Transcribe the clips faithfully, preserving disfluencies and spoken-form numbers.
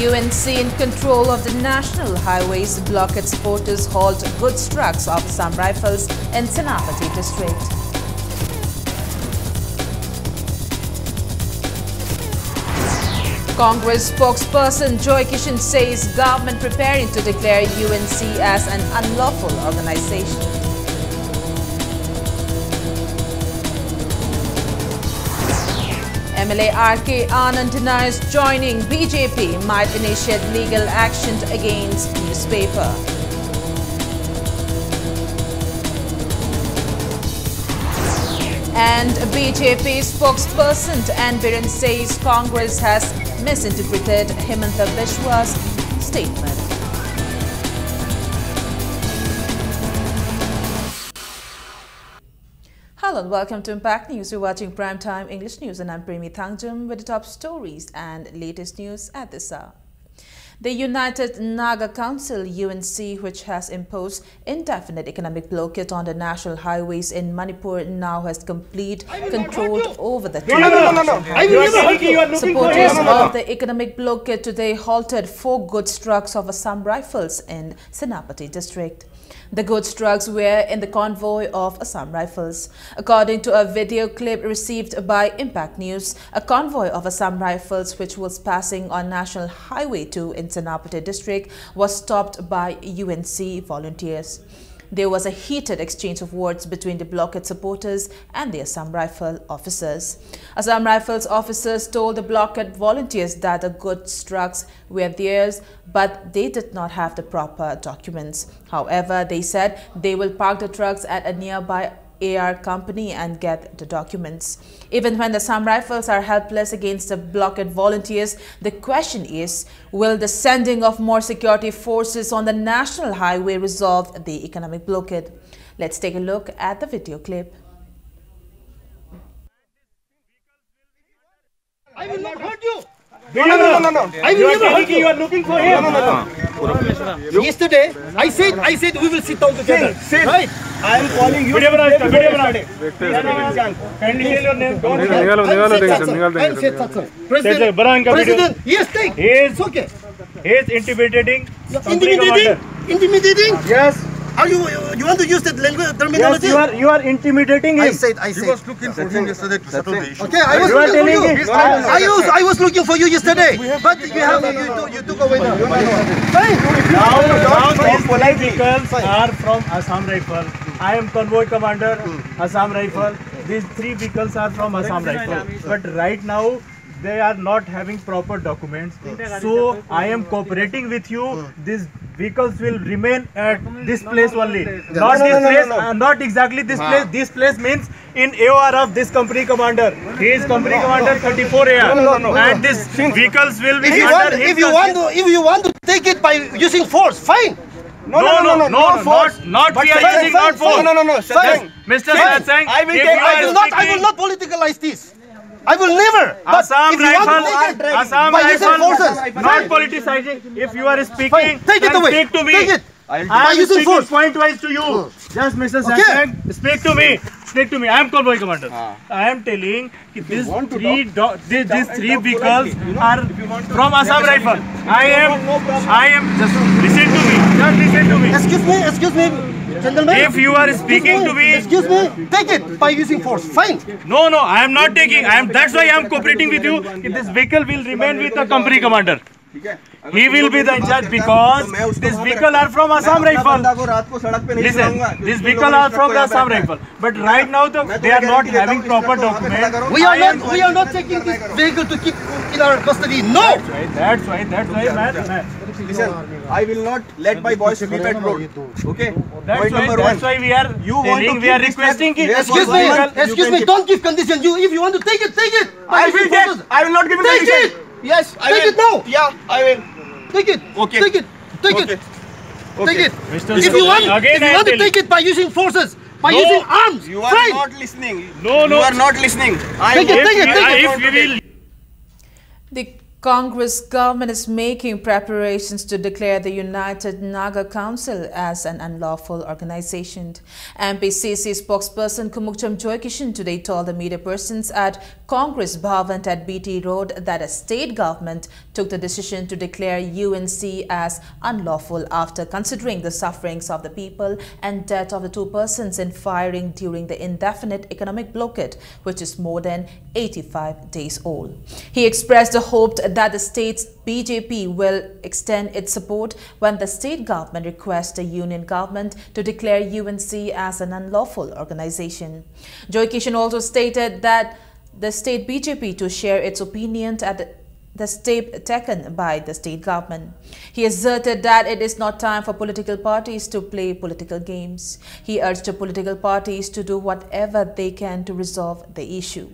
U N C in control of the national highways, blockade supporters halt goods trucks of Assam Rifles in Senapati district. Congress spokesperson Joy Kishan says government preparing to declare U N C as an unlawful organization. M L A R K Anand denies joining B J P, might initiate legal action against newspaper. And B J P spokesperson N Biren says Congress has misinterpreted Himanta Biswa's statement. Hello and welcome to Impact News. You're watching Prime Time English News and I'm Premi Thangjum with the top stories and latest news at this hour. The United Naga Council, U N C, which has imposed indefinite economic blockade on the national highways in Manipur, now has complete control over the two national highways. Supporters of the economic blockade today halted four goods trucks of Assam Rifles in Senapati district. The goods trucks were in the convoy of Assam Rifles. According to a video clip received by Impact News, a convoy of Assam Rifles, which was passing on National Highway two in Senapati district, was stopped by U N C volunteers. There was a heated exchange of words between the blockade supporters and the Assam Rifle officers. Assam Rifles officers told the blockade volunteers that the goods trucks were theirs, but they did not have the proper documents. However, they said they will park the trucks at a nearby A R company and get the documents. Even when the Assam Rifles are helpless against the blockade volunteers, the question is, will the sending of more security forces on the national highway resolve the economic blockade? Let's take a look at the video clip. I will not hurt you. No, no, no, no, no. I will never hurt you. You are looking for him. No, no, no, no. Yesterday, I said, I said we will sit down together. Right? I am calling you. Video बना इसका, video बना। Please give me a chance. Kindly tell your name. Don't निकालो, निकालो, देखो, निकालो, देखो। President, बना इनका video। President, yes, take. He is, it's okay. He is intimidating. Intimidating? Intimidating? Yes. Are you, you want to use that language, terminology? Yes, you are, you are intimidating him. I said, I said. He was looking for him yesterday to settle the issue. Okay, I was looking for you. I, I was, I was looking for you yesterday, but you have, you, you, took, you took away the. Fine. Now, now these three vehicles are from Assam Rifle. I am convoy commander, Assam Rifle. These three vehicles are from Assam Rifle. But right now, they are not having proper documents. So I am cooperating with you. These vehicles will remain at this place only. Not this place, uh, not exactly this place. This place means in A O R of this company commander. He is company commander thirty-four A R. And these vehicles will be under his custody. If you want to, if you want to take it by using force, fine. No, no, no, no, no, not, not we are using, not force. No, no, no, sir. Mister Satsang, I will take, I will not, I will not politicalize this. I will never. But Assam Rifle, Assam Rifle, not politicizing. If you are speaking, take it away. Speak to me. Take it. I am speaking point wise to you. Just Mister Satsang, speak to me. Speak to me. I am convoy commander. I am telling कि these three, these, these three vehicles are from Assam Rifle. I am, I am, just listen to me. Just listen to me. Excuse me, excuse me, gentlemen. If you are speaking to me, excuse me, take it by using force. Fine. No, no, I am not taking. I am. That's why I am cooperating with you. कि this vehicle will remain with the company commander. He will be the in charge because these vehicles are from Assam Rifle. Listen, these vehicles are from the Assam Rifle. But right now, the, they are not having proper documents. We are not, we are not taking this vehicle to keep in our custody. No. That's why, that's why, that's why, man. Listen, I will not let my boys sleep at road. Okay? That's why, that's why we are, you want to, we are requesting. Excuse me, excuse me. Don't give condition. You, if you want to take it, take it. I will take. I will not give you condition. Take it. Yes, I will. Take it now. Yeah, I will. Take it. Okay. Take it. Take it. Take it. Mister If you want, again, if you want to take it by using forces, by using arms, you are not listening. No, no. You are not listening. I take it. Take it. Take it. If we will. The Congress government is making preparations to declare the United Naga Council as an unlawful organization. M P C C spokesperson Khumukcham Joykishan today told the media persons at Congress Bhavan at B T Road that a state government took the decision to declare U N C as unlawful after considering the sufferings of the people and death of the two persons in firing during the indefinite economic blockade, which is more than eighty-five days old. He expressed the hope that the state's B J P will extend its support when the state government requests the union government to declare U N C as an unlawful organization. Joykishan also stated that the state B J P to share its opinion at the step taken by the state government. He asserted that it is not time for political parties to play political games. He urged the political parties to do whatever they can to resolve the issue.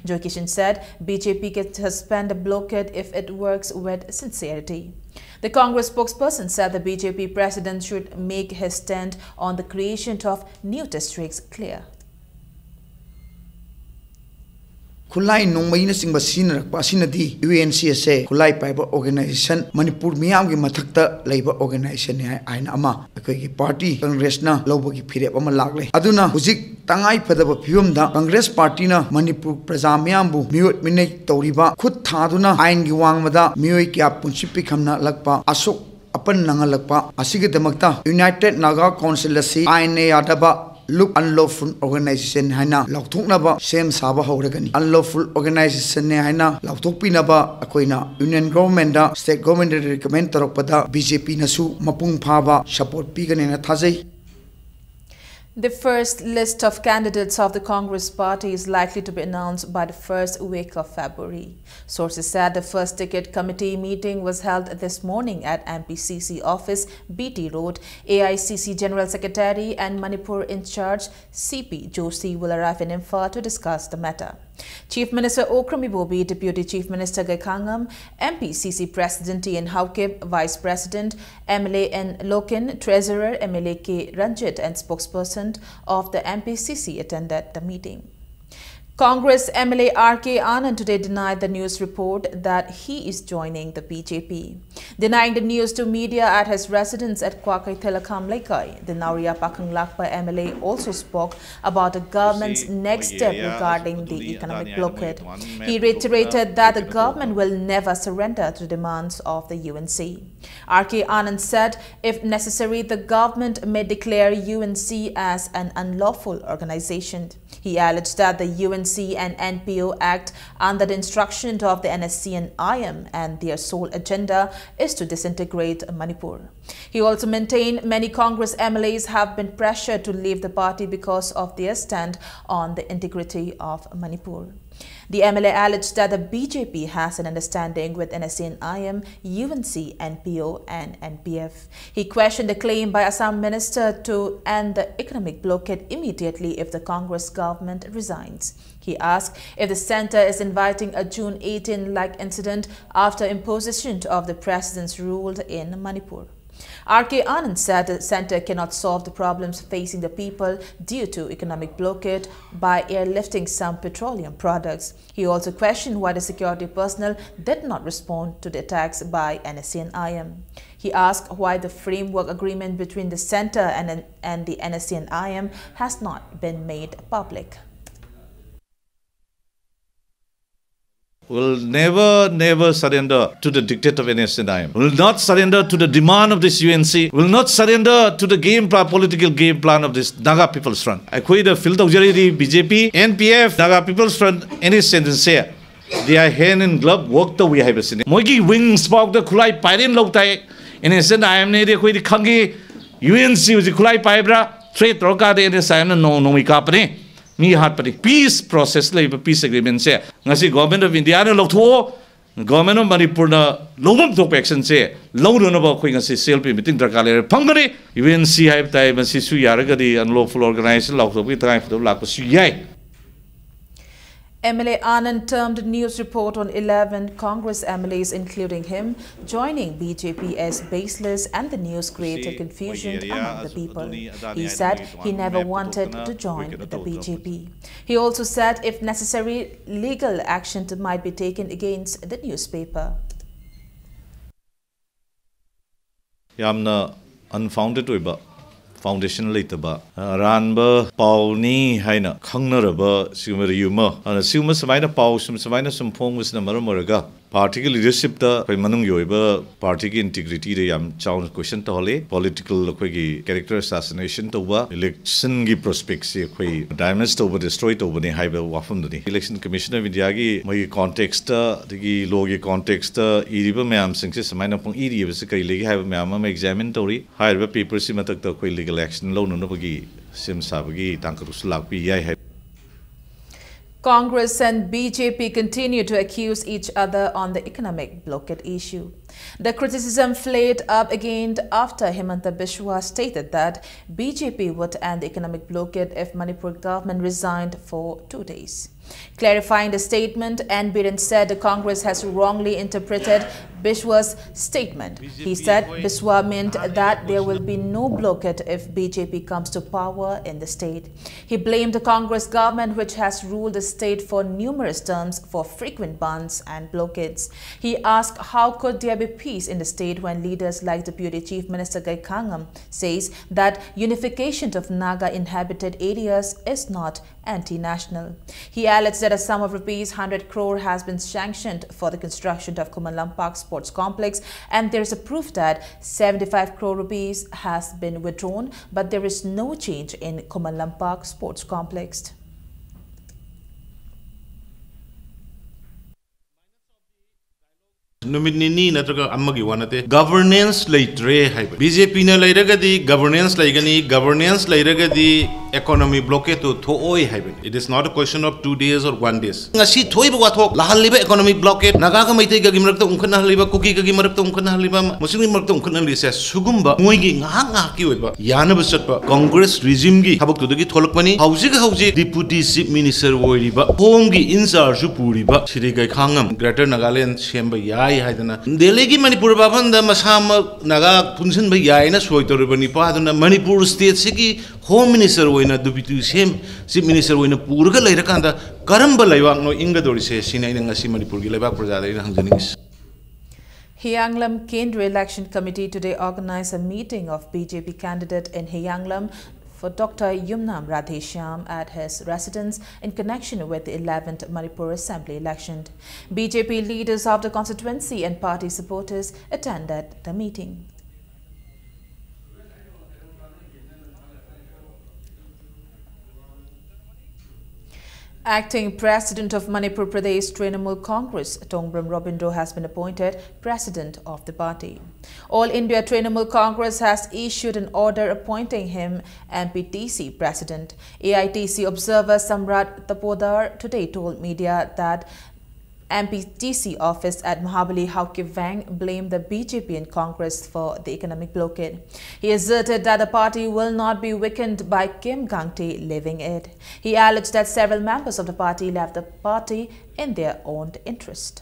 Joykishan said B J P can suspend the blockade if it works with sincerity. The Congress spokesperson said the B J P president should make his stand on the creation of new districts clear. ꯈꯨꯠꯂꯥꯏ ꯅꯣꯡꯃꯩꯅꯆꯤꯡꯕ ꯁꯤꯖꯤꯟꯅꯔꯛꯄ ꯑꯁꯤꯅꯗꯤ U N C ꯑꯁꯦ ꯈꯨꯠꯂꯥꯏ ꯄꯥꯏꯕ organisation, Manipur ꯃꯤꯌꯥꯝꯒꯤ ꯃꯊꯛꯇ ꯂꯩꯕ ꯑꯣꯔꯒꯅꯥꯏꯖꯦꯁꯟꯅꯤ ꯍꯥꯏ-, ꯍꯥꯏꯅ ꯑꯃ ꯑꯩꯈꯣꯏꯒꯤ ꯄꯥꯔꯇꯤ ꯀꯪꯒ꯭ꯔꯦꯁꯅ ꯂꯧꯕꯒꯤ ꯐꯤꯔꯦꯞ ꯑꯃ ꯂꯥꯛꯂꯦ꯫ ꯑꯗꯨꯅ ꯍꯧꯖꯤꯛ ꯇꯉꯥꯏ ꯐꯗꯕ ꯐꯤꯕꯝꯗ ꯀꯪꯒ꯭ꯔꯦꯁ ꯄꯥꯔꯇꯤꯅ ꯃꯅꯤꯄꯨꯔ ꯄ꯭ꯔꯖꯥ ꯃꯤꯌꯥꯝꯕꯨ ꯃꯤꯑꯣꯠ ꯃꯤꯅꯩ ꯇꯧꯔꯤꯕ, ꯈꯨꯠ ꯊꯥꯗꯨꯅ ꯑꯥꯏꯟꯒꯤ ꯋꯥꯡꯃꯗ ꯃꯤꯑꯣꯏ ꯀꯌꯥ ꯄꯨꯟꯁꯤ ꯄꯤꯈꯝꯅꯍꯜꯂꯛꯄ, ꯑꯁꯣꯛ ꯑꯄꯟ ꯅꯪꯍꯜꯂꯛꯄ ꯑꯁꯤꯒꯤꯗꯃꯛꯇ United Naga Council ꯑꯁꯤ ꯑꯥꯏꯟꯅ ꯌꯥꯗꯕ ꯂꯨꯞ ꯑꯟꯂꯣꯐꯨꯜ ꯑꯣꯔꯒꯅꯥꯏꯖꯦꯁꯟ ꯍꯥꯏꯅ ꯂꯥꯎꯊꯣꯛꯅꯕ ꯁꯦꯝ ꯁꯥꯕ ꯍꯧꯔꯒꯅꯤ꯫ ꯑꯟꯂꯣꯐꯨꯜ ꯑꯣꯔꯒꯅꯥꯏꯖꯦꯁꯟꯅꯦ ꯍꯥꯏꯅ ꯂꯥꯎꯊꯣꯛꯄꯤꯅꯕ ꯑꯩꯈꯣꯏꯅ ꯌꯨꯅꯤꯌꯟ ꯒꯣꯚꯔꯟꯃꯦꯟꯗ, ꯁ꯭ꯇꯦꯠ ꯒꯣꯚꯔꯟꯃꯦꯟꯗ ꯔꯤꯀꯃꯦꯟ ꯇꯧꯔꯛꯄꯗ ꯕꯤ ꯖꯦ ꯄꯤꯅꯁꯨ ꯃꯄꯨꯡ ꯐꯥꯕ ꯁꯄꯣꯔꯠ ꯄꯤꯒꯅꯦꯅ ꯊꯥꯖꯩ꯫ The first list of candidates of the Congress party is likely to be announced by the first week of February. Sources said the first ticket committee meeting was held this morning at M P C C office, B T Road. A I C C General Secretary and Manipur in charge, C P Joshi, will arrive in Imphal to discuss the matter. Chief Minister Okram Ibobi, Deputy Chief Minister Gaikhangam, M P C C President T N Haokip, Vice President M L A N Loken, Treasurer M L A K Ranjit, and spokesperson of the M P C C attended the meeting. Congress M L A R K Anand today denied the news report that he is joining the B J P. Denying the news to media at his residence at Kwakai Thelakham Leikai, the Naoriya Pakhang Lakpa M L A also spoke about the government's next step regarding the economic blockade. He reiterated that the government will never surrender to the demands of the U N C. R K Anand said if necessary, the government may declare U N C as an unlawful organization. He alleged that the U N C and N P O act under the instruction of the N S C and I M, and their sole agenda is to disintegrate Manipur. He also maintained many Congress M L As have been pressured to leave the party because of their stand on the integrity of Manipur. The M L A alleged that the B J P has an understanding with N S C and I M, U N C, N P O, and N P F. He questioned the claim by Assam minister to end the economic blockade immediately if the Congress government resigns. He asked if the center is inviting a June eighteen-like incident after imposition of the president's rule in Manipur. R K Anand said the center cannot solve the problems facing the people due to economic blockade by airlifting some petroleum products. He also questioned why the security personnel did not respond to the attacks by N S C and I M. He asked why the framework agreement between the center and, and the N S C and I M has not been made public. Will never, never surrender to the dictate of N S C and I M. Will not surrender to the demand of this U N C. Will not surrender to the game plan, political game plan of this Naga People's Front. ꯑꯩꯈꯣꯏꯗ feel ꯇꯧꯖꯔꯤꯗꯤ B J P, N P F, Naga People's Front, N S C and I M say they are hand in glove work ꯇꯧꯏ ꯍꯥꯏꯕꯁꯤꯅꯤ꯫ ꯃꯣꯏꯒꯤ wings ꯐꯥꯎꯗ ꯈꯨꯠꯂꯥꯏ ꯄꯥꯏꯔꯦꯅ ꯂꯧ ꯇꯥꯏ꯫ N S C and I M ꯅꯦꯗꯤ ꯑꯩꯈꯣꯏꯗꯤ ꯈꯪꯉꯤ꯫ U N C ꯍꯧꯖꯤꯛ ꯈꯨꯠꯂꯥꯏ ꯄꯥꯏꯕ꯭ꯔꯥ? Threat ꯇꯧꯔꯀꯥꯟꯗ N S C I M ꯅ ꯅꯣꯡ ꯅꯣꯡꯃꯩ ꯀꯥꯞꯄꯅꯤ꯫ ꯃꯤ ꯍꯥꯠꯄꯅꯤ꯫ Peace process ꯂꯩꯕ peace agreement ꯁꯦ ꯉꯁꯤ Government of India ꯅ ꯂꯧꯊꯣꯛꯑꯣ꯫ Government of Manipur ꯅ ꯂꯧꯐꯝ ꯊꯣꯛꯄ action ꯁꯦ ꯂꯧꯅꯅꯕ ꯑꯩꯈꯣꯏ ꯉꯁꯤ C L P meeting ꯗꯔꯀꯥꯔ ꯂꯩꯔꯦ꯫ ꯐꯪꯒꯅꯤ꯫ U N C ꯍꯥꯏꯕ ꯇꯥꯏ, ꯃꯁꯤꯁꯨ ꯌꯥꯔꯒꯗꯤ unlawful organization ꯂꯥꯎꯊꯣꯛꯄꯒꯤ ꯇꯉꯥꯏ ꯐꯗꯕ ꯂꯥꯛꯄꯁꯨ ꯌꯥꯏ꯫ M L A Anand termed news report on eleven Congress M L As, including him, joining B J P as baseless, and the news created confusion among the people. He said he never wanted to join the B J P. He also said if necessary, legal action might be taken against the newspaper. ꯌꯥꯝꯅ unfounded ꯑꯣꯏꯕ, foundation ꯂꯩꯇꯕ, ꯑꯔꯥꯟꯕ ꯄꯥꯎꯅꯤ ꯍꯥꯏꯅ ꯈꯪꯅꯔꯕ ꯁꯤꯒꯨꯝꯕ rumor, ꯑꯗꯨꯅ ꯁꯤꯒꯨꯝꯕ ꯁꯨꯃꯥꯏꯅ ꯄꯥꯎ ꯁꯨꯝ ꯁꯨꯃꯥꯏꯅ ꯁꯨꯝ ꯐꯣꯡꯕꯁꯤꯅ ꯃꯔꯝ ꯑꯣꯏꯔꯒ party ꯒꯤ leadership ꯇ ꯑꯩꯈꯣꯏ ꯃꯅꯨꯡꯒꯤ ꯑꯣꯏꯕ party ꯒꯤ integrity ꯗ ꯌꯥꯝ ꯆꯥꯎꯅ question ꯇꯧꯍꯜꯂꯤ꯫ Political ꯑꯩꯈꯣꯏꯒꯤ character assassination ꯇꯧꯕ, election ꯒꯤ prospect ꯁꯤ ꯑꯩꯈꯣꯏ damage ꯇꯧꯕ, destroy ꯇꯧꯕꯅꯤ ꯍꯥꯏꯕ ꯋꯥꯐꯝꯗꯨꯅꯤ꯫ Election Commission of India ꯒꯤ ꯃꯣꯏꯒꯤ context ꯇ, ꯑꯗꯒꯤ law ꯒꯤ context ꯇ ꯏꯔꯤꯕ ꯃꯌꯥꯝꯁꯤꯡꯁꯦ ꯁꯨꯃꯥꯏꯅ ꯄꯨꯡꯏ ꯏꯔꯤꯕꯁꯤ ꯀꯔꯤ ꯂꯩꯒꯦ ꯍꯥꯏꯕ ꯃꯌꯥꯝ ꯑꯃ examine ꯇꯧꯔꯤ꯫ ꯍꯥꯏꯔꯤꯕ paper ꯁꯤ ꯃꯊꯛꯇ ꯑꯩꯈꯣꯏ legal action ꯂꯧꯅꯅꯕꯒꯤ ꯁꯦꯝ ꯁꯥꯕꯒꯤ ꯇꯥꯡꯀꯛꯁꯨ ꯂꯥꯛꯄ ꯌꯥꯏ ꯍꯥꯏ꯫ Congress and B J P continue to accuse each other on the economic blockade issue. The criticism flared up again after Himanta Biswa stated that B J P would end the economic blockade if Manipur government resigned for two days. Clarifying the statement, N Biren said the Congress has wrongly interpreted Biswa's statement. He said Biswa meant that there will be no blockade if B J P comes to power in the state. He blamed the Congress government, which has ruled the state for numerous terms, for frequent bandhs and blockades. He asked how could there be peace in the state when leaders like Deputy Chief Minister Gai Khangam says that unification of Naga inhabited areas is not anti-national. He alleged that a sum of rupees hundred crore has been sanctioned for the construction of Khuman Lampak Sports Complex, and there is a proof that seventy-five crore rupees has been withdrawn, but there is no change in Khuman Lampak Sports Complex. ꯅꯨꯃꯤꯠ ꯅꯤꯅꯤ ꯅꯠꯇ꯭ꯔꯒ ꯑꯃꯒꯤ ꯋꯥ ꯅꯠꯇꯦ, governance ꯂꯩꯇ꯭ꯔꯦ ꯍꯥꯏꯕ꯫ B J ꯄꯤꯅ ꯂꯩꯔꯒꯗꯤ governance ꯂꯩꯒꯅꯤ, governance ꯂꯩꯔꯒꯗꯤ Economic blockade ꯇꯨ ꯊꯣꯛꯑꯣꯏ ꯍꯥꯏꯕꯅꯤ꯫ It is not a question of two days or one days. ꯉꯁꯤ ꯊꯣꯛꯏꯕ ꯋꯥꯊꯣꯛ, ꯂꯥꯛꯍꯜꯂꯤꯕ economic blockade, ꯅꯥꯒꯥꯒ ꯃꯩꯇꯩꯒꯒꯤ ꯃꯔꯛꯇ ꯎꯪꯈꯠꯅꯍꯜꯂꯤꯕ, ꯀꯨꯀꯤꯒꯒꯤ ꯃꯔꯛꯇ ꯎꯪꯈꯠꯅꯍꯜꯂꯤꯕ, ꯃꯨꯁꯂꯤꯝꯒꯤ ꯃꯔꯛꯇ ꯎꯪꯈꯠꯅꯍꯜꯂꯤꯁꯦ, ꯁꯤꯒꯨꯝꯕ ꯃꯣꯏꯒꯤ ꯉꯥꯏꯍꯥꯛ ꯉꯥꯏꯍꯥꯛꯀꯤ ꯑꯣꯏꯕ ꯌꯥꯅꯕ ꯆꯠꯄ Congress regime ꯒꯤ ꯊꯕꯛꯇꯨꯗꯒꯤ ꯊꯣꯛꯂꯛꯄꯅꯤ꯫ ꯍꯧꯖꯤꯛ ꯍꯧꯖꯤꯛ Deputy Chief Minister ꯑꯣꯏꯔꯤꯕ, Home ꯒꯤ in charge ꯁꯨ ꯄꯨꯔꯤꯕ ꯁꯤꯔꯤ ꯒꯩꯈꯥꯡꯉꯝ Greater Nagaland ꯁꯦꯝꯕ ꯌꯥꯏ ꯍꯥꯏꯗꯅ, ꯗꯦꯜꯂꯤꯒꯤ ꯃꯅꯤꯄꯨꯔ ꯚꯥꯕꯟꯗ ꯃꯁꯥꯃꯛ ꯅꯥꯒꯥ ꯄꯨꯟꯁꯤꯟꯕ ꯌꯥꯏꯅ ꯁꯣꯏ ꯇꯧꯔꯤꯕ ꯅꯤꯄꯥꯗꯨꯅ ꯃꯅꯤꯄꯨꯔ state ꯁꯤꯒꯤ Home Minister ꯑꯣꯏꯅ, Deputy ꯁꯦꯝ, Chief Minister ꯑꯣꯏꯅ ꯄꯨꯔꯒ ꯂꯩꯔꯀꯥꯟꯗ ꯀꯔꯝꯕ ꯂꯩꯕꯥꯛꯅꯣ ꯏꯪꯒꯗꯧꯔꯤꯁꯦ? ꯁꯤꯅꯤ ꯑꯩꯅ ꯉꯁꯤ ꯃꯅꯤꯄꯨꯔꯒꯤ ꯂꯩꯕꯥꯛ ꯄ꯭ꯔꯖꯥꯗ ꯑꯩꯅ ꯍꯪꯖꯅꯤꯡꯉꯤꯁꯤ꯫ Heiyanglam Kendriya Election Committee today organized a meeting of B J P candidate in Heiyanglam for Doctor Yumnam Radheshyam at his residence in connection with the eleventh Manipur Assembly election. B J P leaders of the constituency and party supporters attended the meeting. Acting President of Manipur Pradesh Trinamool Congress, Tongbram Rabindra, has been appointed President of the party. All India Trinamool Congress has issued an order appointing him M P T C President. A I T C observer Samrat Tapodar today told media that M P T C office at Mahabali Haokip Veng blamed the B J P and Congress for the economic blockade. He asserted that the party will not be weakened by Kim Gangte leaving it. He alleged that several members of the party left the party in their own interest.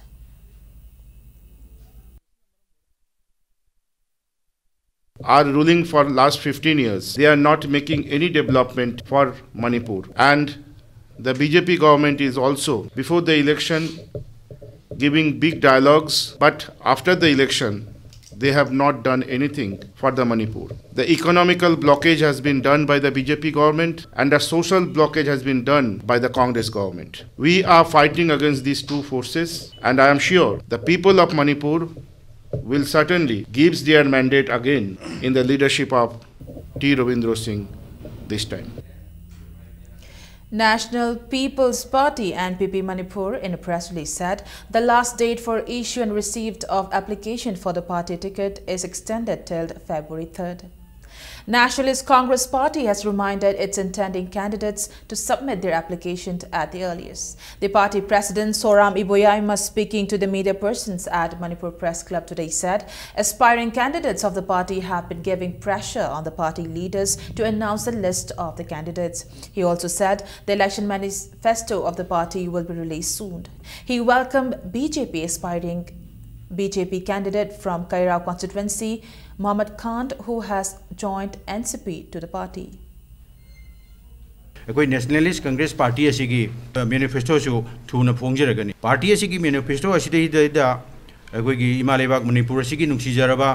Are ruling for last fifteen years. They are not making any development for Manipur. And the B J P government is also, before the election, giving big dialogues, but after the election, they have not done anything for the Manipur. The economical blockage has been done by the B J P government, and the social blockage has been done by the Congress government. We are fighting against these two forces, and I am sure the people of Manipur will certainly gives their mandate again in the leadership of T Ravindra Singh this time. National People's Party, N P P Manipur, in a press release said the last date for issue and receipt of application for the party ticket is extended till February third. Nationalist Congress Party has reminded its intending candidates to submit their application at the earliest. The party president Sohram Iboyaima, speaking to the media persons at Manipur Press Club today, said aspiring candidates of the party have been giving pressure on the party leaders to announce the list of the candidates. He also said the election manifesto of the party will be released soon. He welcomed B J P aspiring B J P candidate from Kairao constituency, Mohammad Khan, who has joined N C P to the party. ꯑꯩꯈꯣꯏ Nationalist Congress Party ꯑꯁꯤꯒꯤ manifestoꯁꯨ ꯊꯨꯅ ꯐꯣꯡꯖꯔꯒꯅꯤ꯫ Party ꯑꯁꯤꯒꯤ manifesto ꯑꯁꯤꯗꯩꯗ ꯑꯩꯈꯣꯏꯒꯤ ꯏꯃꯥ ꯂꯩꯕꯥꯛ ꯃꯅꯤꯄꯨꯔ ꯑꯁꯤꯒꯤ ꯅꯨꯡꯁꯤꯖꯔꯕ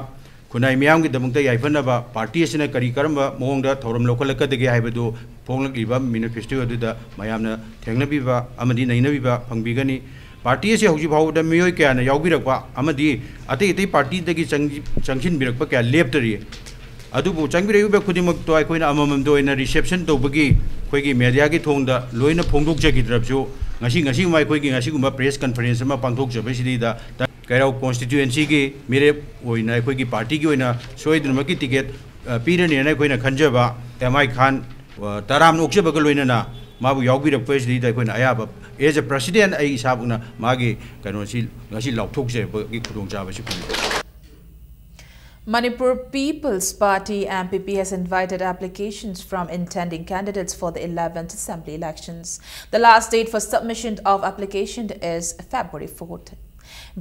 ꯈꯨꯟꯅꯥꯏ ꯃꯤꯌꯥꯝꯒꯤꯗꯃꯛꯇ ꯌꯥꯏꯐꯅꯕ party ꯑꯁꯤꯅ ꯀꯔꯤ ꯀꯔꯝꯕ ꯃꯑꯣꯡꯗ ꯊꯧꯔꯝ ꯂꯧꯈꯠꯂꯛꯀꯗꯒꯦ ꯍꯥꯏꯕꯗꯨ ꯐꯣꯡꯂꯛꯂꯤꯕ manifesto ꯑꯗꯨꯗ ꯃꯌꯥꯝꯅ ꯊꯦꯡꯅꯕꯤꯕ ꯑꯃꯗꯤ ꯅꯩꯅꯕꯤꯕ ꯐꯪꯕꯤꯒꯅꯤ꯫ Party ꯑꯁꯤ ꯍꯧꯖꯤꯛ ꯐꯥꯎꯕꯗ ꯃꯤꯑꯣꯏ ꯀꯌꯥꯅ ꯌꯥꯎꯕꯤꯔꯛꯄ ꯑꯃꯗꯤ ꯑꯇꯩ ꯑꯇꯩ partyꯗꯒꯤ ꯆꯪ-, ꯆꯪꯁꯤꯟꯕꯤꯔꯛꯄ ꯀꯌꯥ ꯂꯦꯞꯇꯔꯤ꯫ ꯑꯗꯨꯕꯨ ꯆꯪꯕꯤꯔꯛꯏꯕ ꯈꯨꯗꯤꯡꯃꯛꯇꯣ ꯑꯩꯈꯣꯏꯅ ꯑꯃꯃꯝꯇ ꯑꯣꯏꯅ reception ꯇꯧꯕꯒꯤ ꯑꯩꯈꯣꯏꯒꯤ mediaꯒꯤ ꯊꯣꯡꯗ ꯂꯣꯏꯅ ꯐꯣꯡꯗꯣꯛꯆꯈꯤꯗ꯭ꯔꯕꯁꯨ, ꯉꯁꯤ, ꯉꯁꯤꯒꯨꯝꯕ ꯑꯩꯈꯣꯏꯒꯤ ꯉꯁꯤꯒꯨꯝꯕ press conference ꯑꯃ ꯄꯥꯡꯊꯣꯛꯆꯕꯁꯤꯗꯩꯗ ꯀꯩꯔꯥꯎ constituencyꯒꯤ ꯃꯤꯔꯦꯞ ꯑꯣꯏꯅ ꯑꯩꯈꯣꯏꯒꯤ partyꯒꯤ ꯑꯣꯏꯅ ꯁꯣꯏꯗꯅꯃꯛꯀꯤ ticket, ꯑ, ꯄꯤꯔꯅꯤꯅ ꯑꯩꯈꯣꯏꯅ ꯈꯟꯖꯕ ꯑꯦꯝ ꯑꯥꯏ ꯈꯥꯟ, ꯑ, ꯇꯔꯥꯝꯅ ꯑꯣꯛꯆꯕꯒ ꯂꯣꯏꯅꯅ ꯃꯥꯕꯨ ꯌꯥꯎꯕꯤꯔꯛꯄꯁꯤꯗꯩꯗ ꯑꯩꯈꯣꯏꯅ ꯑꯌꯥꯕ, as a president, ꯑꯩ ꯏꯁꯥꯃꯛꯅ ꯃꯥꯒꯤ ꯀꯩꯅꯣꯁꯤ ꯉꯁꯤ ꯂꯥꯎꯊꯣꯛꯆꯕꯒꯤ ꯈꯨꯗꯣꯡꯆꯥꯕꯁꯤ ꯐꯪꯉꯤ꯫ Manipur People's Party, M P P, has invited applications from intending candidates for the eleventh Assembly elections. The last date for submission of application is February fourth.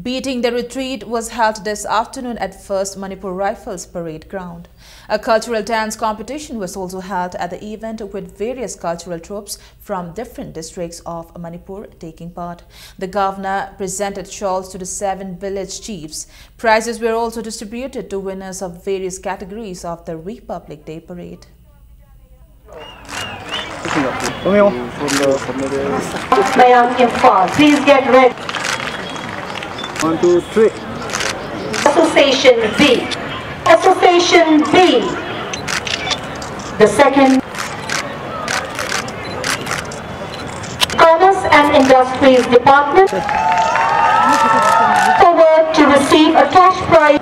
Beating the retreat was held this afternoon at First Manipur Rifles Parade Ground. A cultural dance competition was also held at the event, with various cultural troupes from different districts of Manipur taking part. The governor presented shawls to the seven village chiefs. Prizes were also distributed to winners of various categories of the Republic Day Parade. Mayam Imphal, please get ready. One, two, three. Association B. Association B. The second. Commerce and Industries Department. Forward to receive a cash prize.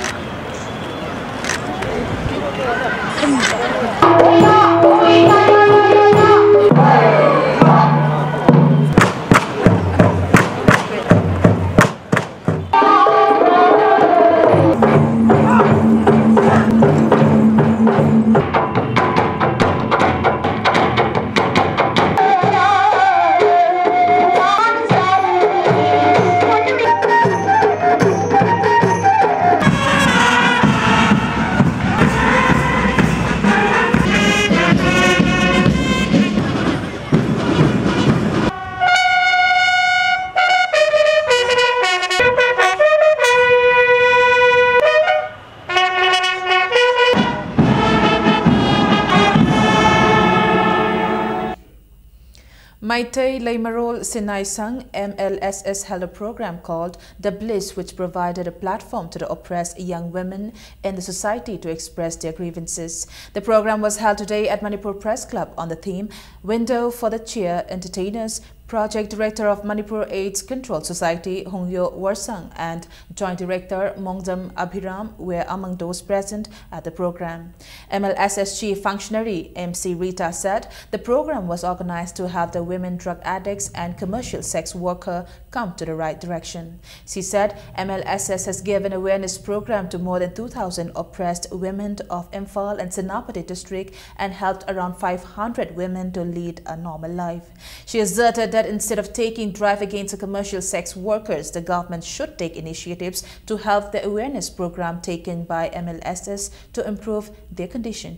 Meitei Leimarol Sinai Sangh, M L S S, held a program called The Bliss, which provided a platform to the oppressed young women in the society to express their grievances. The program was held today at Manipur Press Club on the theme Window for the Cheer. Entertainers, Project Director of Manipur AIDS Control Society, Hongyo Warsang, and Joint Director Mongdam Abhiram were among those present at the program. M L S S chief functionary M C Rita said the program was organized to have the women drug addicts and commercial sex worker come to the right direction. She said M L S S has given awareness program to more than two thousand oppressed women of Imphal and Senapati district and helped around five hundred women to lead a normal life. She asserted that instead of taking drive against the commercial sex workers, the government should take initiatives to help the awareness program taken by M L S S to improve their condition.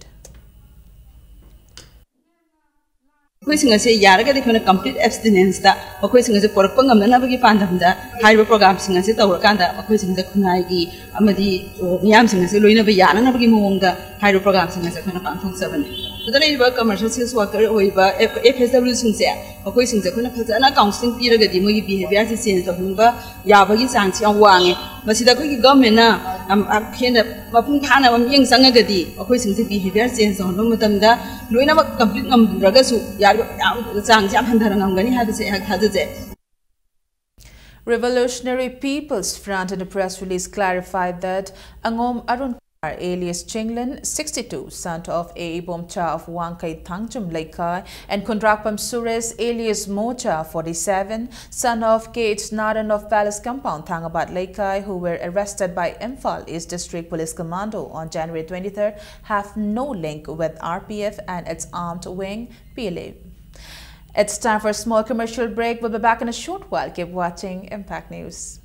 ꯃꯈꯣꯏꯁꯤꯡ ꯑꯁꯤ ꯌꯥꯔꯒꯗꯤ ꯑꯩꯈꯣꯏꯅ complete abstinenceꯇ ꯃꯈꯣꯏꯁꯤꯡ ꯑꯁꯤ ꯄꯨꯔꯛꯄ ꯉꯝꯅꯅꯕꯒꯤ ꯄꯥꯟꯗꯝꯗ ꯍꯥꯏꯔꯤꯕ programꯁꯤꯡ ꯑꯁꯤ ꯇꯧꯔꯀꯥꯟꯗ ꯃꯈꯣꯏꯁꯤꯡꯗ ꯈꯨꯟꯅꯥꯏꯒꯤ ꯑꯃꯗꯤ ꯃꯤꯌꯥꯝꯁꯤꯡ ꯑꯁꯤ ꯂꯣꯏꯅꯕ ꯌꯥꯅꯅꯕꯒꯤ ꯃꯑꯣꯡꯗ ꯍꯥꯏꯔꯤꯕ programꯁꯤꯡ ꯑꯁꯤ ꯑꯩꯈꯣꯏꯅ ꯄꯥꯡꯊꯣꯛꯆꯕꯅꯤ꯫ ꯑꯗꯨꯗ ꯂꯩꯔꯤꯕ commercial sex worker ꯑꯣꯏꯕ F H W ꯁꯤꯡꯁꯦ ꯃꯈꯣꯏꯁꯤꯡꯁꯦ ꯑꯩꯈꯣꯏꯅ ꯐꯖꯅ counselling ꯄꯤꯔꯒꯗꯤ ꯃꯣꯏꯒꯤ behaviourꯁꯦ change ꯇꯧꯍꯟꯕ ꯌꯥꯕꯒꯤ chanceꯁꯤ ꯌꯥꯝ ꯋꯥꯡꯉꯦ꯫ ꯃꯁꯤꯗ ꯑꯩꯈꯣꯏꯒꯤ governmentꯅ ꯌꯥꯝ ꯍꯦꯟꯅ ꯃꯄꯨꯡ ꯐꯥꯅ ꯃꯤꯠꯌꯦꯡ ꯆꯪꯉꯒꯗꯤ ꯃꯈꯣꯏꯁꯤꯡꯁꯦ behaviour change ꯇꯧꯍꯟꯕ ꯃꯇꯝꯗ ꯂꯣꯏꯅꯃꯛ complete ꯉꯝꯗ꯭ꯔꯒꯁꯨ ꯌꯥꯔꯤꯕ ꯃꯌꯥꯝ ꯆꯥꯡꯁꯦ ꯌꯥꯝ ꯍꯟꯊꯅ ꯉꯝꯒꯅꯤ ꯍꯥꯏꯕꯁꯦ ꯑꯩꯍꯥꯛ ꯊꯥꯖꯖꯩ꯫ Revolutionary People's Front in a press release clarified that Angom Arun alias Chinglin, sixty-two, son of A. Ibomcha of Wangkai Thangjum Leikai, and Kundrakpam Suresh, alias Mocha, forty-seven, son of K H Naran of Palace Compound, Thangabad Leikai, who were arrested by Imphal East District Police Commando on January twenty-third, have no link with R P F and its armed wing, P L A. It's time for a small commercial break. We'll be back in a short while. Keep watching Impact News.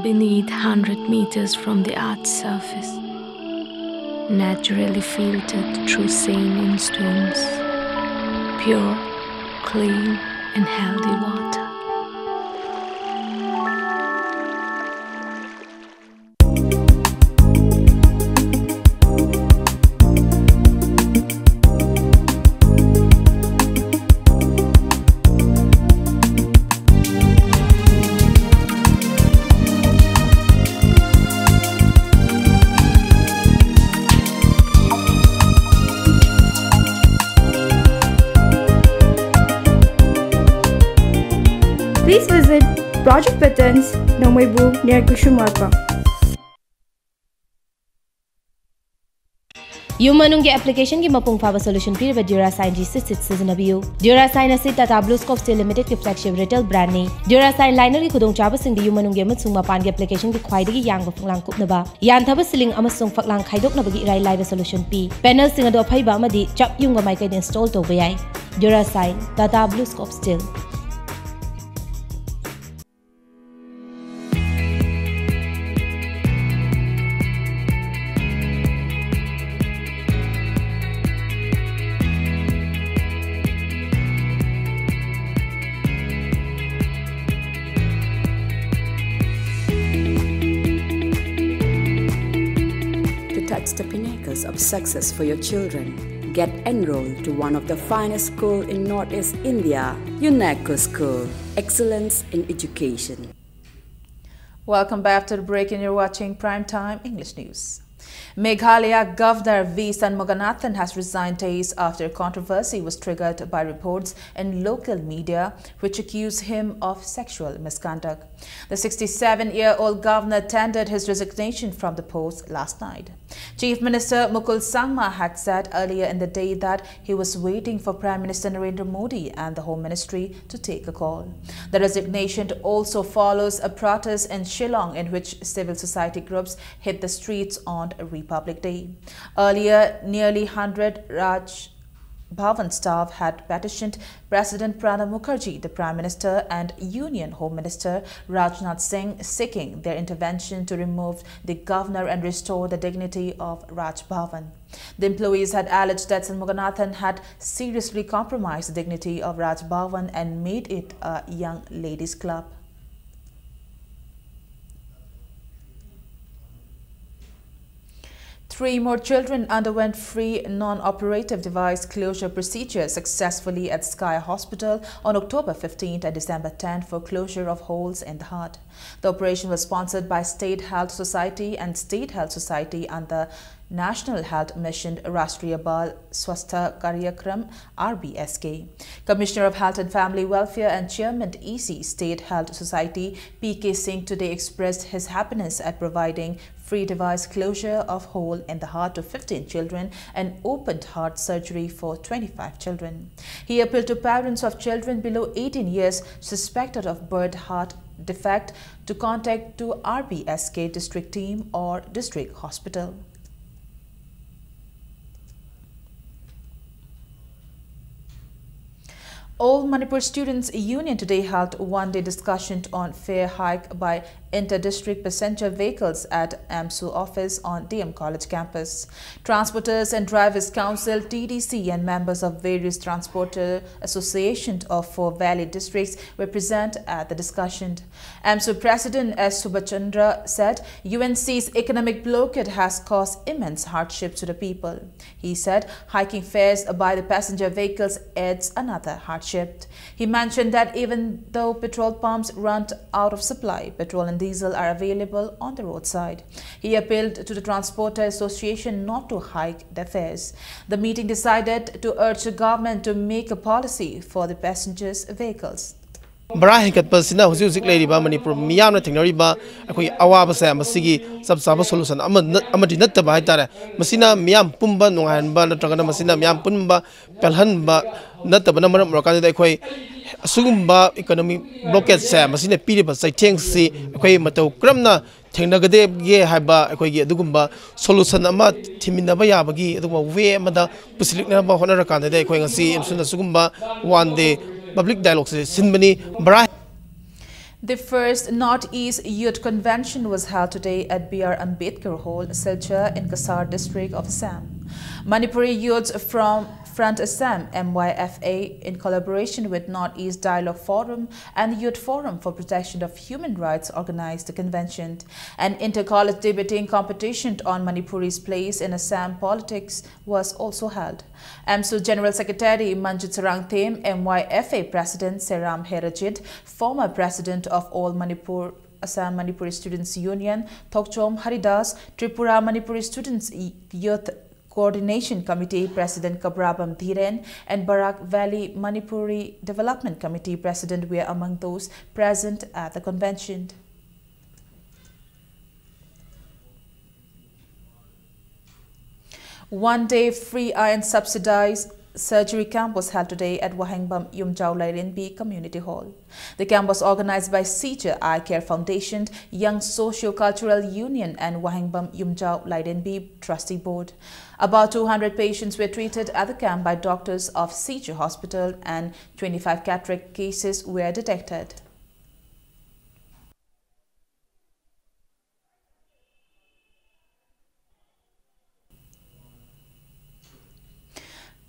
Beneath, hundred meters from the earth's surface, naturally filtered through saline stones, pure, clean, and healthy water. Please visit Project Patterns, Nongmeibu, near Kushumapa. ꯌꯨꯝ ꯃꯅꯨꯡꯒꯤ ꯑꯦꯄ꯭ꯂꯤꯀꯦꯁꯟꯒꯤ ꯃꯄꯨꯡ ꯐꯥꯕ solution ꯄꯤꯔꯤꯕ Durasine G six six ꯁꯤꯖꯤꯟꯅꯕꯤꯌꯨ꯫ Durasine ꯑꯁꯤ Tata Blue Scope Steel Limited ꯀꯤ flagship retail brand ꯅꯤ꯫ Durasine liner ꯒꯤ ꯈꯨꯗꯣꯡꯆꯥꯕꯁꯤꯡꯗꯤ ꯌꯨꯝ ꯃꯅꯨꯡꯒꯤ ꯑꯃꯁꯨꯡ ꯃꯄꯥꯟꯒꯤ ꯑꯦꯄ꯭ꯂꯤꯀꯦꯁꯟꯒꯤ ꯈ꯭ꯋꯥꯏꯗꯒꯤ ꯌꯥꯡꯕ ꯐꯛꯂꯥꯡ ꯀꯨꯞꯅꯕ, ꯌꯥꯟꯊꯕ ꯁꯤꯂꯤꯡ ꯑꯃꯁꯨꯡ ꯐꯛꯂꯥꯡ ꯈꯥꯏꯗꯣꯛꯅꯕꯒꯤ ꯏꯔꯥꯏ ꯂꯥꯏꯕ ꯁꯣꯂꯨꯁꯟ ꯄꯤ꯫ ꯄꯦꯅꯦꯜꯁꯤꯡ ꯑꯗꯨ ꯑꯐꯩꯕ ꯑꯃꯗꯤ ꯆꯞ ꯌꯨꯡꯕ ꯃꯥꯏꯀꯩꯗ ꯏꯟꯁꯇꯣꯜ ꯇꯧꯕ ꯌꯥꯏ꯫ Durasine, Tata Blue Scope Steel. To touch the pinnacles of success for your children, get enrolled to one of the finest school in Northeast India, UNESCO School. Excellence in education. Welcome back to the break, and you're watching Prime Time English News. Meghalaya Governor V Shanmuganathan has resigned days after controversy was triggered by reports in local media which accuse him of sexual misconduct. The sixty-seven-year-old governor tendered his resignation from the post last night. Chief Minister Mukul Sangma had said earlier in the day that he was waiting for Prime Minister Narendra Modi and the Home Ministry to take a call. The resignation also follows a protest in Shillong in which civil society groups hit the streets on Republic Day. Earlier, nearly hundred Raj Bhavan staff had petitioned President Pranab Mukherjee, the Prime Minister, and Union Home Minister Rajnath Singh, seeking their intervention to remove the governor and restore the dignity of Raj Bhavan. The employees had alleged that Shanmuganathan had seriously compromised the dignity of Raj Bhavan and made it a young ladies' club. Three more children underwent free non-operative device closure procedures successfully at Sky Hospital on October fifteenth and December tenth for closure of holes in the heart. The operation was sponsored by State Health Society and State Health Society under National Health Mission Rashtriya Bal Swasthya Karyakram, R B S K. Commissioner of Health and Family Welfare and Chairman E C State Health Society P K Singh today expressed his happiness at providing free device closure of hole in the heart to fifteen children and opened heart surgery for twenty-five children. He appealed to parents of children below eighteen years suspected of birth heart defect to contact to R B S K district team or district hospital. All Manipur Students Union today held one-day discussion on fare hike by inter-district passenger vehicles at AMSU office on D M College campus. Transporters and Drivers Council, T D C, and members of various transporter associations of four valley districts were present at the discussion. AMSU President S Subhachandra said U N C's economic blockade has caused immense hardships to the people. He said hiking fares by the passenger vehicles adds another hardship. shipped. He mentioned that even though petrol pumps run out of supply, petrol and diesel are available on the roadside. He appealed to the Transporter Association not to hike the fares. The meeting decided to urge the government to make a policy for the passengers' vehicles. ꯚꯔꯥ ꯍꯦꯟꯒꯠꯄꯁꯤꯅ ꯍꯧꯖꯤꯛ ꯍꯧꯖꯤꯛ ꯂꯩꯔꯤꯕ ꯃꯅꯤꯄꯨꯔ ꯃꯤꯌꯥꯝꯅ ꯊꯦꯡꯅꯔꯤꯕ ꯑꯩꯈꯣꯏꯒꯤ ꯑꯋꯥꯕꯁꯦ ꯃꯁꯤꯒꯤ ꯆꯞ ꯆꯥꯕ solution ꯑꯃ ꯅꯠ- ꯑꯃꯗꯤ ꯅꯠꯇꯕ ꯍꯥꯏꯇꯥꯔꯦ꯫ ꯃꯁꯤꯅ ꯃꯤꯌꯥꯝ ꯄꯨꯝꯕ ꯅꯨꯡꯉꯥꯏꯍꯟꯕ ꯅꯠꯇ꯭ꯔꯒꯅ ꯃꯁꯤꯅ ꯃꯤꯌꯥꯝ ꯄꯨꯝꯕ ꯄꯦꯜꯍꯟꯕ ꯅꯠꯇꯕꯅ ꯃꯔꯝ ꯑꯣꯏꯔꯀꯥꯟꯗ ꯑꯩꯈꯣꯏ ꯑꯁꯤꯒꯨꯝꯕ economic blockadeꯁꯦ ꯃꯁꯤꯅ ꯄꯤꯔꯤꯕ ꯆꯩꯊꯦꯡꯁꯤ ꯑꯩꯈꯣꯏ ꯃꯇꯧ ꯀꯔꯝꯅ ꯊꯦꯡꯅꯒꯗꯒꯦ ꯍꯥꯏꯕ ꯑꯩꯈꯣꯏꯒꯤ ꯑꯗꯨꯒꯨꯝꯕ solution ꯑꯃ ꯊꯤꯃꯤꯟꯅꯕ ꯌꯥꯕꯒꯤ ꯑꯗꯨꯒꯨꯝꯕ way ꯑꯃꯗ ꯄꯨꯁꯤꯜꯂꯛꯅꯕ ꯍꯣꯠꯅꯔꯀꯥꯟꯗꯗꯤ ꯑꯩꯈꯣꯏ ꯉꯁꯤ ꯑꯃꯁꯨꯡ ꯑꯁꯤꯒꯨꯝꯕ one day public dialogueꯁꯦ ꯁꯤꯟꯕꯅꯤ꯫ ꯚꯔꯥ The first Northeast Youth Convention was held today at B R Ambedkar Hall, Silchar, in Cachar district of Assam. Manipuri youths from Front Assam, M Y F A, in collaboration with Northeast Dialogue Forum and the Youth Forum for Protection of Human Rights, organized the convention. An inter-college debating competition on Manipuri's place in Assam politics was also held. AMSU General Secretary Manjit Sarangthem, M Y F A President Seram Herajit, former President of All Manipur Assam Manipuri Students Union, Thokchom Haridas, Tripura Manipuri Students Youth Coordination Committee President Kabrabam Dhiren, and Barak Valley Manipuri Development Committee President were among those present at the convention. One day free eye and subsidized surgery camp was held today at Wahengbam Yumjao Lairenbi Community Hall. The camp was organized by Sija Eye Care Foundation, Young Socio-Cultural Union, and Wahengbam Yumjao Lairenbi Trustee Board. About two hundred patients were treated at the camp by doctors of Sija Hospital, and twenty-five cataract cases were detected.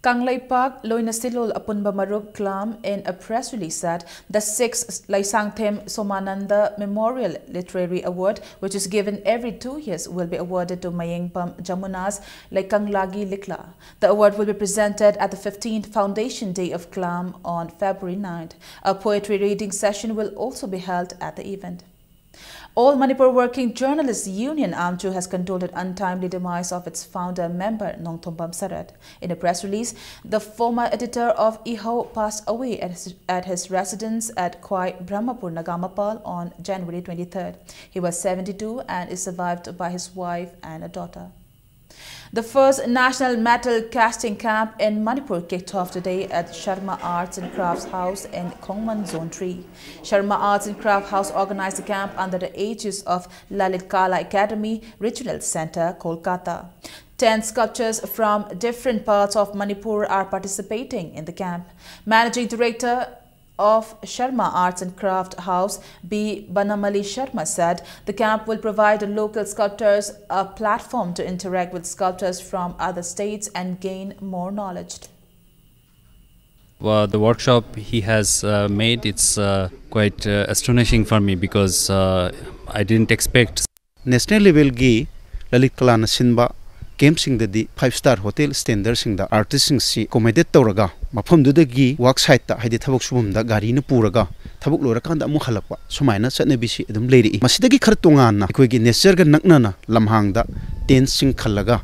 Kangleipak Loina Silul Apunba Marup Klam, in a press release, said the sixth Laisangthem Somananda Memorial Literary Award, which is given every two years, will be awarded to Mayengpam Jamuna's Laikanglagi Likla. The award will be presented at the fifteenth Foundation Day of Klam on February ninth. A poetry reading session will also be held at the event. All Manipur Working Journalists Union, AMJU, has condoled the untimely demise of its founder member Nongthombam Sarat. In a press release, the former editor of Ihou passed away at his, at his residence at Khwai Brahmapur, Nagamapal on January twenty-third. He was seventy-two and is survived by his wife and a daughter. The first National Metal Casting Camp in Manipur kicked off today at Sharma Arts and Crafts House in Khongman Zone three. Sharma Arts and Crafts House organized the camp under the aegis of Lalit Kala Academy Regional Center, Kolkata. Ten sculptors from different parts of Manipur are participating in the camp. Managing Director of Sharma Arts and Craft House, B Banamali Sharma, said the camp will provide local sculptors a platform to interact with sculptors from other states and gain more knowledge. Uh, the workshop he has uh, made, it's uh, quite uh, astonishing for me because uh, I didn't expect. National level ꯒꯤ ꯂꯂꯤꯠ ꯀꯂꯥꯅ ꯁꯤꯟꯕ ꯀꯦꯝꯞꯁꯤꯡꯗꯗꯤ five star hotel standard ꯁꯤꯡꯗ artist ꯁꯤꯡꯁꯤ accommodate ꯇꯧꯔꯒ ꯃꯐꯝꯗꯨꯗꯒꯤ work site ꯇ, ꯍꯥꯏꯗꯤ ꯊꯕꯛ ꯁꯨꯐꯝꯗ ꯒꯥꯔꯤꯅ ꯄꯨꯔꯒ ꯊꯕꯛ ꯂꯣꯏꯔꯀꯥꯟꯗ ꯑꯃꯨꯛ ꯍꯜꯂꯛꯄ, ꯁꯨꯃꯥꯏꯅ ꯆꯠꯅꯕꯤꯁꯤ ꯑꯗꯨꯝ ꯂꯩꯔꯛꯏ꯫ ꯃꯁꯤꯗꯒꯤ ꯈꯔ ꯇꯣꯉꯥꯟꯅ ꯑꯩꯈꯣꯏꯒꯤ nature ꯒ ꯅꯛꯅꯅ ꯂꯝꯍꯥꯡꯗ tent ꯁꯤꯡ ꯈꯜꯂꯒ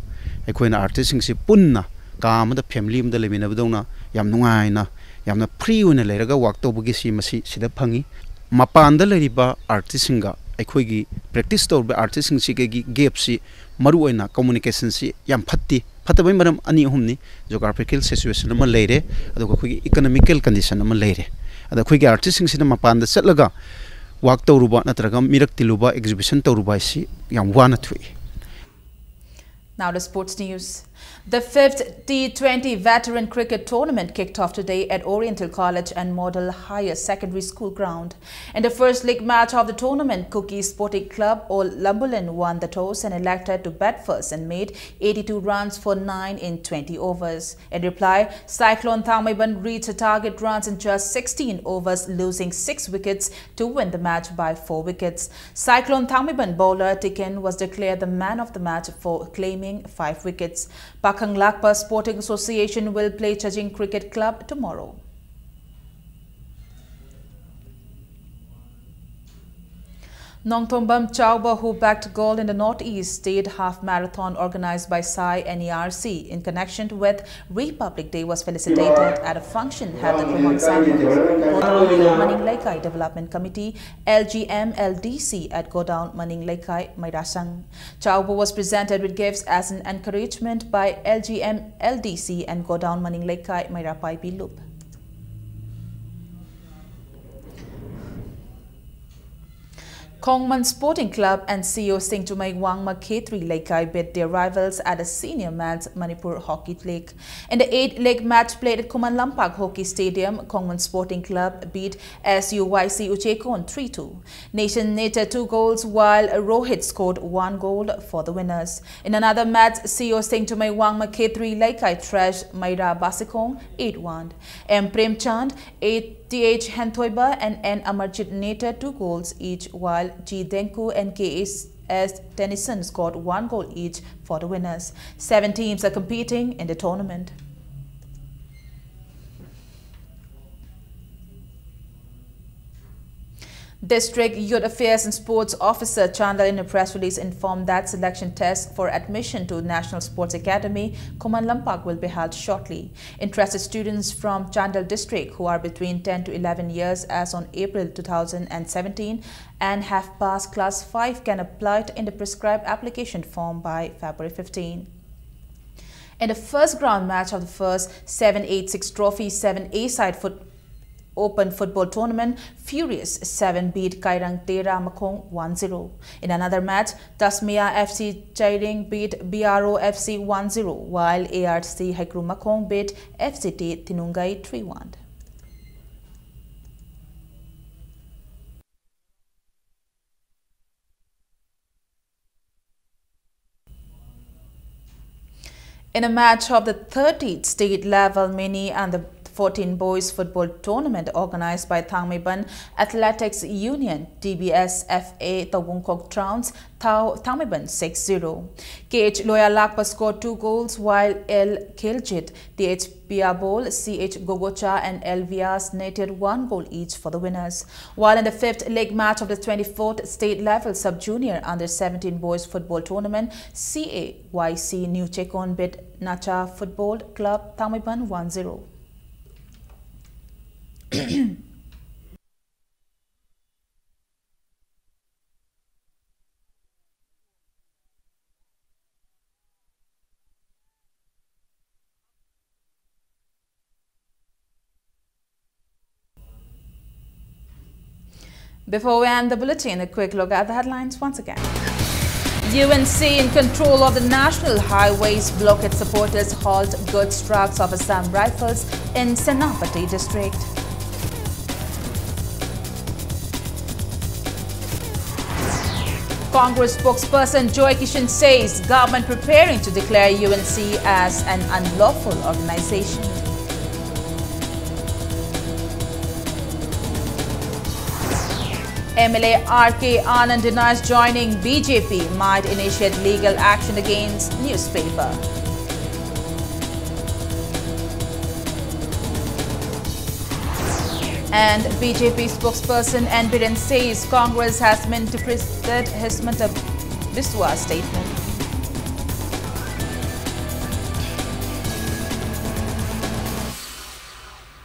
ꯑꯩꯈꯣꯏꯅ artist ꯁꯤꯡꯁꯤ ꯄꯨꯟꯅ ꯀꯥ ꯑꯃꯗ family ꯑꯃꯗ ꯂꯩꯃꯤꯟꯅꯕꯗꯧꯅ ꯌꯥꯝ ꯅꯨꯡꯉꯥꯏꯅ, ꯌꯥꯝꯅ free ꯑꯣꯏꯅ ꯂꯩꯔꯒ work ꯇꯧꯕꯒꯤ ꯁꯤ ꯃꯁꯤ ꯁꯤꯗ ꯐꯪꯉꯤ꯫ ꯃꯄꯥꯟꯗ ꯂꯩꯔꯤꯕ artist ꯁꯤꯡꯒ ꯑꯩꯈꯣꯏꯒꯤ practice ꯇꯧꯔꯤꯕ artist ꯁꯤꯡꯁꯤꯒꯒꯤ gap ꯁꯤ, ꯃꯔꯨꯑꯣꯏꯅ communication ꯁꯤ ꯌꯥꯝ ꯐꯠꯇꯦ꯫ ꯐꯠꯇꯕꯩ ꯃꯔꯝ ꯑꯅꯤ ꯑꯍꯨꯝꯅꯤ: geographical situation ꯑꯃ ꯂꯩꯔꯦ, ꯑꯗꯨꯒ ꯑꯩꯈꯣꯏꯒꯤ economical condition ꯑꯃ ꯂꯩꯔꯦ꯫ ꯑꯗ ꯑꯩꯈꯣꯏꯒꯤ artist ꯁꯤꯡꯁꯤꯅ ꯃꯄꯥꯟꯗ ꯆꯠꯂꯒ work ꯇꯧꯔꯨꯕ ꯅꯠꯇ꯭ꯔꯒ ꯃꯤꯔꯛ ꯇꯤꯜꯂꯨꯕ, exhibition ꯇꯧꯔꯨꯕ ꯍꯥꯏꯁꯤ ꯌꯥꯝ ꯋꯥꯅ ꯊꯣꯛꯏ꯫ Now the sports news. The fifth T twenty Veteran Cricket Tournament kicked off today at Oriental College and Model Higher Secondary School ground. In the first leg match of the tournament, Kuki Sporting Club or Lambulan won the toss and elected to bat first and made eighty-two runs for nine in twenty overs. In reply, Cyclone Thangmeiban reached the target runs in just sixteen overs, losing six wickets to win the match by four wickets. Cyclone Thangmeiban bowler Tiken was declared the man of the match for claiming five wickets. Pakhang Lakpa Sporting Association will play Chajing Cricket Club tomorrow. Nongthombam Chauba, who bagged gold in the Northeast State Half Marathon organized by Sai N E R C in connection with Republic Day, was felicitated at a function held at Khumang Sangma Godown Maning Leikai Development Committee, L G M L D C, at Godown Maning Leikai, Meirasang. Chauba was presented with gifts as an encouragement by L G M L D C and Godown Maning Leikai, Meirapai Bilup. Khongman Sporting Club and C O Singtumei Wangma Khetri Leikai beat their rivals at the Senior Men's Manipur Hockey League. In the eighth leg match played at Khuman Lampak Hockey Stadium, Khongman Sporting Club beat S U Y C Uchekon three two. Nation netted two goals, while Rohit scored one goal for the winners. In another match, C O Singtumei Wangma Khetri Leikai thrashed Meira Basikong eight one. M Premchand, T H Henthoiba and N Amarjit netted two goals each, while G Denku and K S Tennyson scored one goal each for the winners. Seven teams are competing in the tournament. District Youth Affairs and Sports Officer Chandel, in a press release, informed that selection test for admission to National Sports Academy, Khuman Lampak, will be held shortly. Interested students from Chandel District who are between ten to eleven years as on April two thousand seventeen and have passed class five can apply in the prescribed application form by February fifteen. In the first ground match of the first seven eight six Trophy seven A side foot Open Football Tournament, Furious seven beat Kairang Tera Makhong one zero. In another match, Tasmia F C Chairing beat B R O F C one zero, while A R C Haikru Makhong beat F C T Tinungai three one. In a match of the thirteenth state level mini and the fourteen boys football tournament organized by Thangmeiban Athletics Union, T B S F A, Tawungkok Trouts, Thao-, Thangmeiban six zero. K H Loya Lakpa scored two goals, while L Khiljit, T H Piabol, C H Gogocha and L Vias netted one goal each for the winners. While in the fifth leg match of the twenty-fourth state level sub-junior under seventeen boys football tournament, C A Y C New Chekon beat Nacha Football Club Thangmeiban one zero. Before we end the bulletin, a quick look at the headlines once again. U N C in control of the national highways, blockade supporters halt goods trucks of Assam Rifles in Senapati district. Congress spokesperson Joy Kishan says government preparing to declare U N C as an unlawful organization. M L A R K Anand denies joining B J P, might initiate legal action against newspaper. And B J P spokesperson N Biren says Congress has meant to precede Himanta Biswa statement.